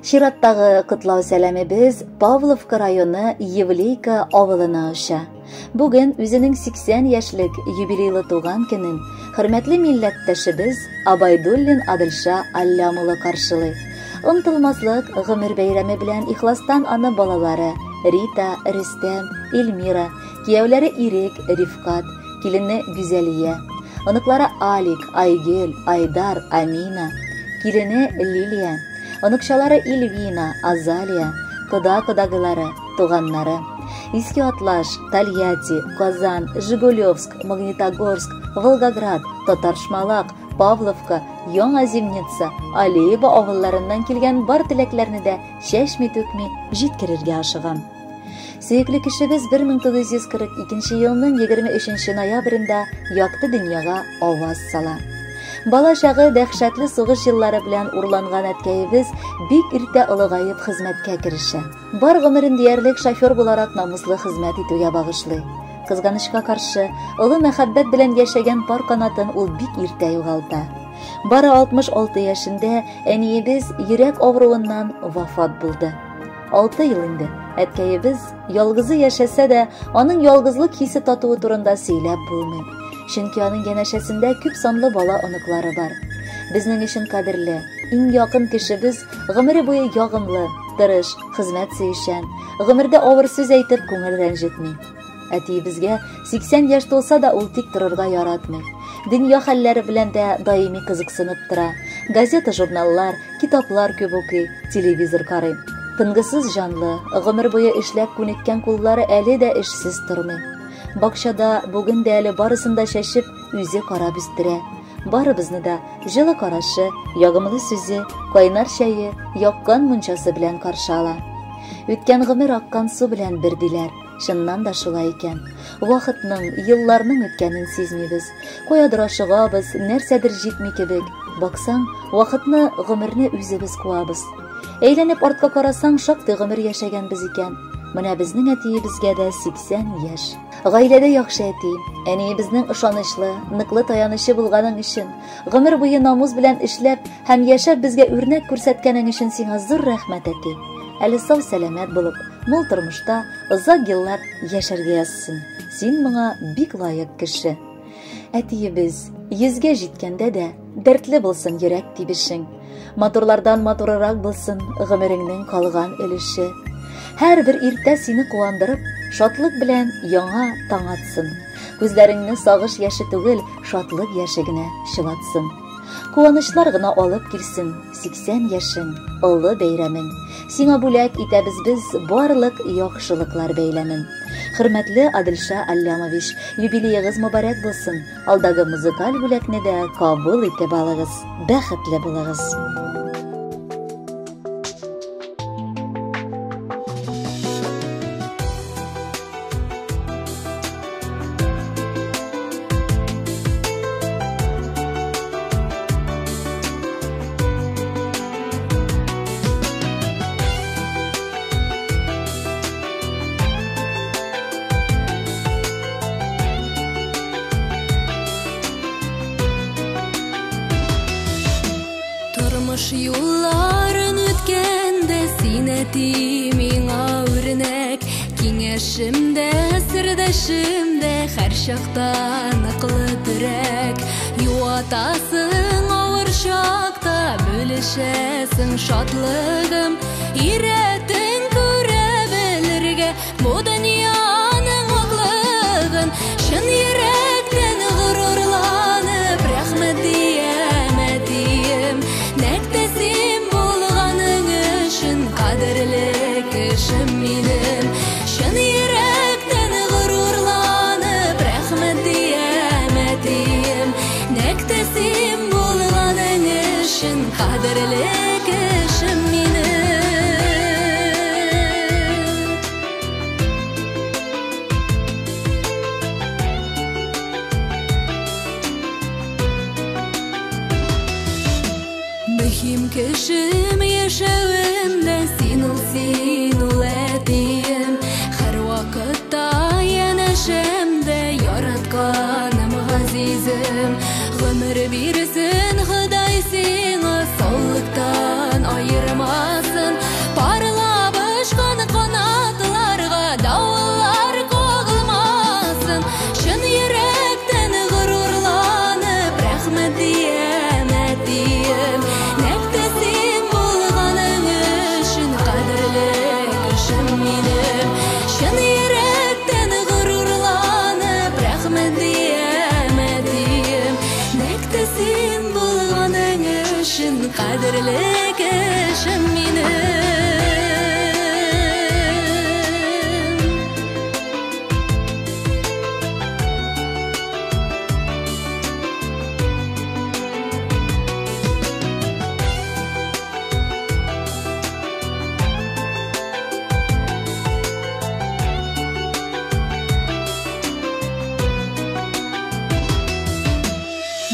Чираттагы котлау сәламебез Павловка районы Евлейка авылына оча. Бүген үзенең 80 яшьлек юбилейлы туган көнен хөрмәтле милләттәшебез Абайдуллин Адылша Аллям улы каршылый. Онытылмаслык гомер бәйрәме белән ихластан аны балалары Рита, Рөстәм, Эльмира, кияүләре Ирек, Рифкат, килене Гүзәлия, оныклары Алик, Айгөл, Айдар, Амина, килене Лилия, оныкчалары Ильвина, Азалия, кода-кодагылары, туганнары. Иске Атлаш, Тольятти, Казан, Жигулевск, Магнитогорск, Волгоград, Татаршмалак, Павловка, Яңа Зимница, Алиево авылларыннан килгән бар теләкләрне дә чәчми-түкми җиткерергә ашыгам. Сөекле кешебез 1942 елның 23 ноябрендә якты дөньяга аваз сала. Бала чагы дәһшәтле сугыш еллары белән урланган әткәебез бик иртә олыгаеп хезмәткә керешә. Бар гомерен диярлек шофер буларак намуслы хезмәт итүгә багышлый. Кызганычка каршы, олы мәхәббәт белән яшәгән пар канатын ул бик иртә югалта. Бары 66 яшендә әниебез йөрәк авыруыннан вафат булды. 6 ел инде әткәебез ялгызы яшәсә дә, аның ялгызлык хисе татуы турында сөйләп булмый. Чөнки аның янәшәсендә күп санлы бала оныклары бар. Безнең өчен кадерле, иң якын кешебез гомере буе ягымлы, тырыш, хезмәт сөючән, гомердә авыр сүз әйтеп күңел рәнҗетми. Әтиебезгә 80 яшь тулса да ул тик торырга яратмый. Дөнья хәлләре белән дә даими кызыксынып тора. Газета, журналлар, китаплар күп укый, телевизор карый. Тынгысыз җанлы, гомер буе эшләп күнеккән куллары әле дә эшсез тормый. Бакчада бүген дә әле барысын да чәчеп, үзе карап үстерә. Барыбызны да җылы карашы, ягымлы сүзе, кайнар чәе, яккан мунчасы белән каршы ала. Үткән гомер аккан су белән бер диләр. Чыннан да шулай икән. Вакытның, елларның үткәнен сизмибез. Каядыр ашыгабыз, нәрсәдер җитми кебек. Баксаң, вакытны, гомерне үзебез куабыз. Әйләнеп артка карасаң, шактый гомер яшәгәнбез икән. Менә безнең әтиебезгә дә 80 яшь. Гаиләдә яхшы әти, әниебезнең ышанычлы, ныклы таянычы булганың өчен, гомер буе намус белән эшләп һәм яшәп безгә үрнәк күрсәткәнең өчен сиңа зур рәхмәт, әти. Әле сау-сәламәт булып, мул тормышта озак еллар яшәргә язсын. Син моңа бик лаек кеше. Әтиебез, йөзгә җиткәндә дә дәртле булсын йөрәк тибешең. Матурлардан матурырак булсын гомереңнең калган өлеше. Һәрбер иртә сине куандырып, шатлык белән яңа таң атсын. Күзләреңне сагыш яше түгел, шатлык яше генә чылатсын. Куанычлар гына алып килсен 80 яшең, олы бәйрәмең. Сиңа бүләк итәбез без барлык яхшылыклар бәйләмен. Хөрмәтле Адилша Аллямович, юбилеегыз мөбарәк булсын. Алдагы музыкаль бүләкне дә кабул итеп алыгыз. Бәхетле булыгыз. Тормыш юлларын үткәндә син әти миңа үрнәк, киңәшем дә, сердәшем дә һәр чакта ныклы терәк. Юатасың авыр чакта, бүлешәсең шатлыгым, өйрәтең күрә белергә бу дөньяның ваклыгын. Чын йөрәктән горурланып рәхмәт диям әтием, нәкъ тә син булганың өчен кадерле кешем минем. Чын йөрәктән горурланып рәхмәт диям әтием, нәкъ тә син булганың өчен кадерле кешем минем. Мөһим кешем яшәвемдә син ул, син ул әтием. Һәр вакытта янәшәмдә яратканым газизем. Гомер бирсен Ходай сиңа, саулыктан аермасын. әтием. Нәкъ тә син булганың өчен кадерле кешем минем. Чын йөрәктән горурланып рәхмәт диям, әтием. Нәкъ тә син булганың өчен кадерле кешем минем.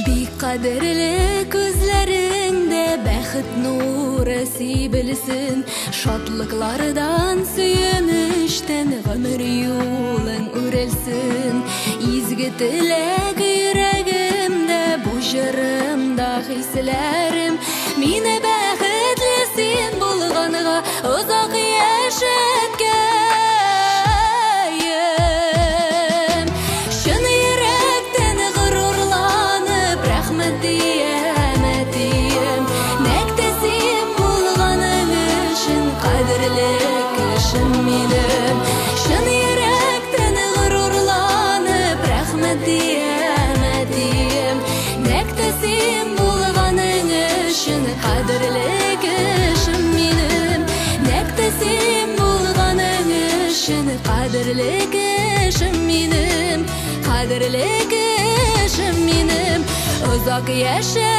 Бик кадерле күзләреңдә бәхет нуры сибелсен, шатлыклардан, сөенечтән гомер юлың үрелсен. Изге теләк йөрәгемдә, бу җырымда хисләрем. Мине бәхетле син булганга озак яшәткәем. Чын йөрәктән горурланып рәхмәт диям, әтием. Нәкъ тә син булганың өчен кадерле кешем минем. Чын йөрәктән горурланып рәхмәт диям, әтием. Нәкъ тә син булганың өчен кадерле кешем минем. Нәкъ тә син булганың өчен кадерле кешем минем. Кадерле кешем минем. Озак яшә,